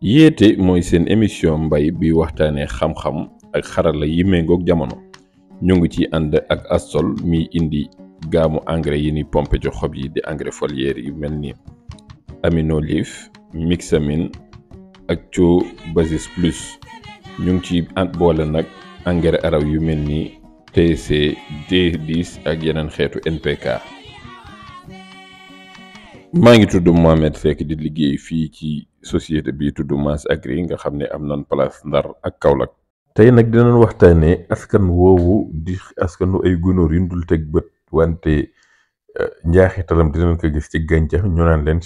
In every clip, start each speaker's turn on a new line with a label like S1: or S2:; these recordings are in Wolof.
S1: yéete mooy seen émission mbay bi waxtaanee xam-xam ak xarala yi méngoog jamono ñu ngi ci ànd ak Astol mi indi gaamu engrais yi ni pompe ci xob yi di engrais foliaire yu mel ni Aminolif Mixamine ak Thio Basis Plus ñu ngi ci boole nag engrais araw yu mel ni TC D10 ak yeneen xeetu NPK. maa ngi tudd Mohamed Seck di liggéey fii ci société bi tudd Mass Agri nga xam ne am nañ place Ndar ak Kaolack. tey nag dinañ waxtaanee askan woowu di askanu ay gunóor yu dul teg bët wante njaaxitalam dinañ ko gis ci gàncax ñu naan leen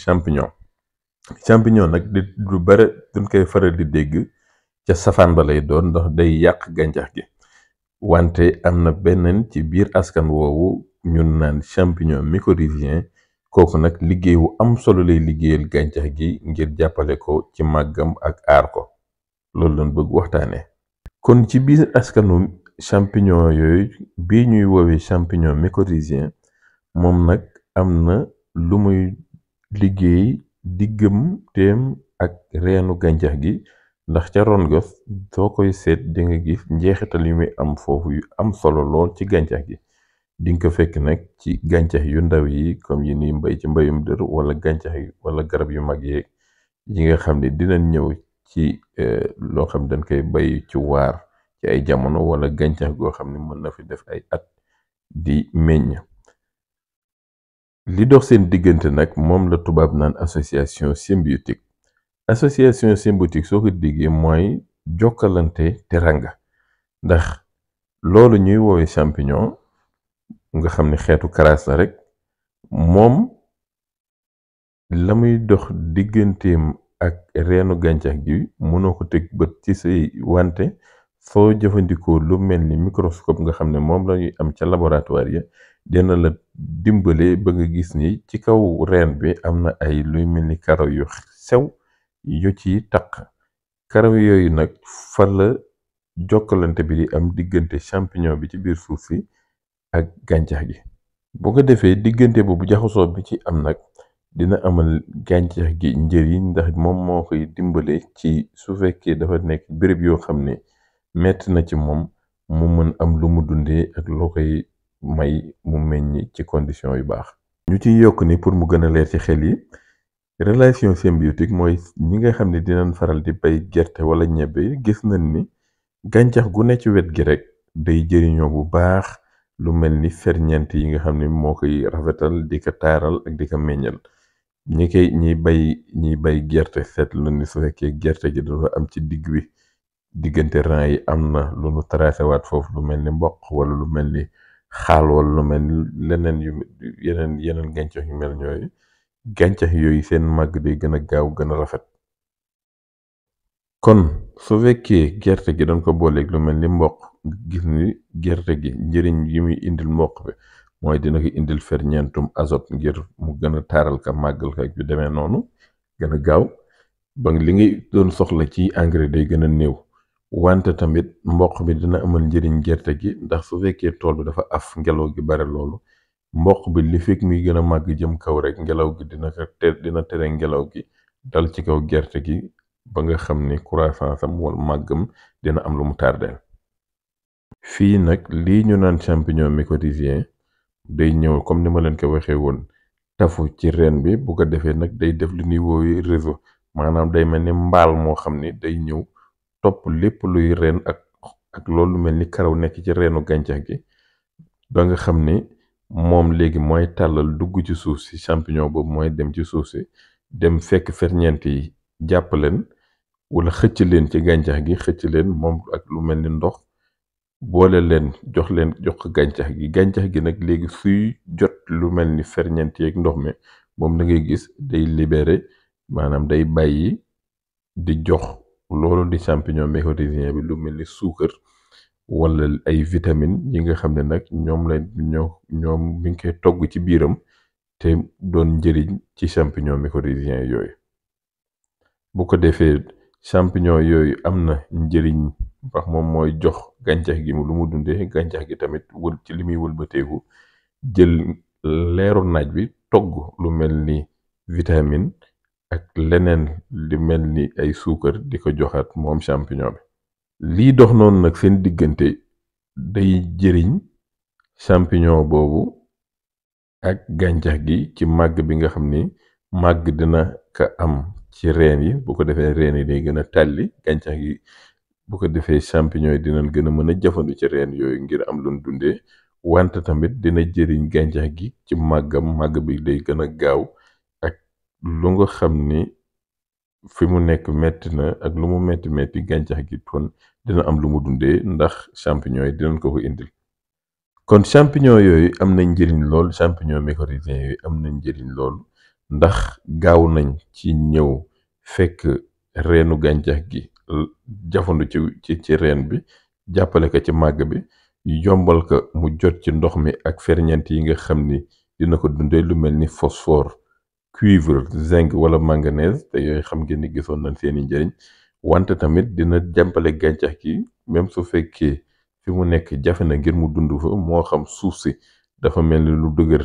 S1: champignon nag di lu bare duñ koy faral di dégg ca safaan ba lay doon ndax day yàq gàncax gi wante am na beneen ci biir askan woowu ñun naan champignon mycorrhizien. kooku nag liggéey wu am solo lay liggéeyal gàncax gi ngir jàppale ko ci màggam ak aar ko loolu lañ bëgg waxtaanee. kon ci biir askanu champignon yooyu bii ñuy woowee champignon mycorrhizien moom nag am na lu muy liggéey digganteem ak reenu gàncax gi ndax ca ron ga soo koy seet di nga gis njeexital yu muy am foofu yu am solo lool ci gàncax gi. dinga ko fekk nag ci gàncax yu ndaw yi comme yi ni mbay ci mbayum dër wala gàncax yi wala garab yu mag yeeg yi nga xam ne dinañ ñëw ci loo xam dañ koy bay ci waar ci ay jamono wala gàncax goo xam ne mën na fi def ay at di meññ. li dox seen diggante nag moom la tubaab naan association symbiotique soo ko diggee mooy jokkalante teranga ndax loolu ñuy woowee champignon nga xam ne xeetu karaas la rek moom la muy dox digganteem ak reenu gàncax gi mënoo ko teg bët ci say wante soo jëfandikoo lu mel ni microscope nga xam ne moom lañuy am ca laboratoire ya dina la dimbale ba nga gis ni ci kaw reen bi am na ay luy mel ni karaw yu sew yu ci taq karaw yooyu nag fa la jokkalante bi di am diggante champignon bi ci biir suuf si ak gàncax gi bu ko defee diggante boobu jaxasoo bi ci am nag dina amal gàncax gi njëriñ ndax moom moo koy dimbale ci su fekkee dafa nekk béréb yoo xam ne metti na ci moom mu mën am lu mu dundee ak loo koy may mu meññ ci condition yu baax. ñu ciy yokk ni pour mu gën a leer ci xel yi relation symbiotique mooy ñi nga xam ne dinañ faral di bay gerte wala ñebbe gis nañ ni gàncax gu ne ci wet gi rek day jëriñoo bu baax. lu mel ni ferñeent yi nga xam ne moo koy rafetal di ko taaral ak di ko meññal ñiy bay gerte seetlu ni su fekkee gerte gi dafa am ci digg wi diggante ran yi am na lu nu tracé waat foofu lu mel ni mboq wala lu mel ni xaal wala lu mel ni leneen yeneen gàncax yu mel ñooyu gàncax yooyu seen màgg day gën a gaaw gën a rafet. kon su fekkee gerte gi dañ ko booleeg lu mel ni mboq gis ni gerte gi njëriñ yi muy indil mboq bi mooy dina ko indil ferñeentum azote ngir mu gën a taaral ka màggal ka yu demee noonu gën a gaaw ba li ngay doon soxla ci engrais day gën a néew wante tamit mboq bi dina amal njëriñ gerte gi ndax su fekkee tool bi dafa af ngelaw gi bare loolu mboq bi li fekk muy gën a màgg jëm kaw rek ngelaw gi dina tere ngelaw gi dal ci kaw gerte gi ba nga xam ni croissance am wala màggam dina am lu mu tardeel. fii nag lii ñu naan champignon mycorrhizien day ñëw comme ni ma leen ko waxee woon tafu ci reen bi bu ko defee nag day def li ñuy woowee réseau maanaam day mel ni mbaal moo xam ni day ñëw topp lépp luy reen ak loolu mel ni karaw nekk ci reenu gàncax gi ba nga xam ni moom léegi mooy tàllal dugg ci suuf si champignon boobu mooy dem ci suuf si dem fekk ferñeent yi jàpp leen wala xëcc leen ci gàncax gi xëcc leen moom ak lu mel ni ndox boole leen jox ko gàncax gi nag léegi suy jot lu mel ni ferñeent yeeg ndox mi moom da ngay gis day libéré maanaam day bàyyi di jox loolu di champignon mycorrhizien bi lu mel ni suukar wala ay vitamine yi nga xam ne nag ñoom mi ngi koy togg ci biiram te doon njëriñ ci champignon mycorrhizien yooyu bu ko defee champignon yooyu am na njëriñ ndax moom mooy jox gàncax gi lu mu dundee gàncax gi tamit ci li muy wëlbateeku jël leeru naaj bi togg lu mel ni vitamine ak leneen li mel ni ay suukar di ko joxaat moom champignon bi. lii dox noonu nag seen diggante day jëriñ champignon boobu ak gàncax gi ci màgg bi nga xam ni màgg dina ka am ci reen yi, bu ko defee reen yi day gën a tàlli gàncax gi, bu ko defee champignon yi dinañ gën a mën a jafandu ci reen yooyu ngir am lu dundee, wante tamit dina jëriñ gàncax gi ci màggam, màgg bi day gën a gaaw ak lu nga xam ni fi mu nekk metti na ak lu mu metti metti gàncax gi kon dina am lu mu dundee ndax champignon yi dinañ ko indil. kon champignon yooyu am nañ njëriñ lool, champignon mycorrhiziens yooyu am nañ njëriñ lool ndax gaaw nañ ci ñëw fekk reenu gàncax gi jafandu ci reen bi, jàppale ko ci màgg bi, yombal ko mu jot ci ndox mi ak ferñeent yi nga xam ni dina ko dundee, lu mel ni phosphore, cuivre, zinc wala manganèse, te yooyu xam ngeen ni gisoon nañ seeni njëriñ. wante tamit dina jàppale gàncax gi même su fekkee fi mu nekk jafe na ngir mu dund fa, moo xam suuf si dafa mel ni lu dëgër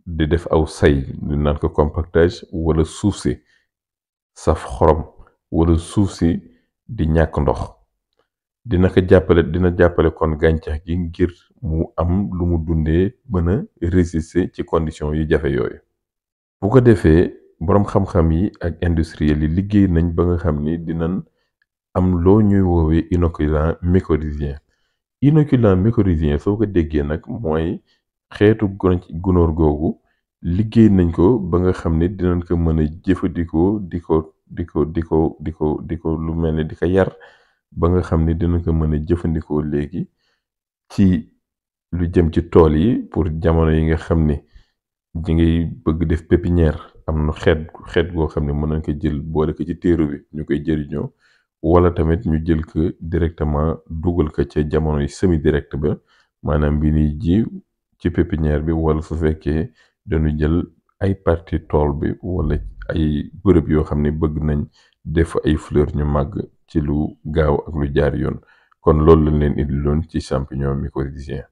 S1: di def aw say ñu naan ko compactage, wala suuf si saf xorom, wala suuf si di ñàkk ndox. dina jàppale kon gàncax gi ngir mu am lu mu dundee, mën a résister ci conditions yu jafe yooyu. bu ko defee boroom xam-xam yi ak industriel yi liggéey nañ ba nga xam ni dinañ am loo ñuy woowee inoculant mycorrhizien. inoculant mycorrhizien soo ko déggee nag mooy xeetu gunóor googu liggéey nañ ko ba nga xam ni dinañ ko mën a jëfandikoo di ko lu mel ni di ko yar ba nga xam ni dinañ ko mën a jëfandikoo léegi ci lu jëm ci tool yi pour jamono yi nga xam ni di ngay bëgg def pépinière, am na xeet goo xam ne mën nañ ko jël boole ko ci téeru bi ñu koy jëriñoo, wala tamit ñu jël ko directement dugal ko ca jamono yi semi direct ba, maanaam bi ñuy ji ci pépinière bi, wala su fekkee dañu jël ay partie tool bi wala ay bërëb yoo xam ne bëgg nañ def ay fleur ñu màgg ci lu gaaw ak lu jaar yoon. kon loolu lañ leen indiloon ci champignon mycorrhizien.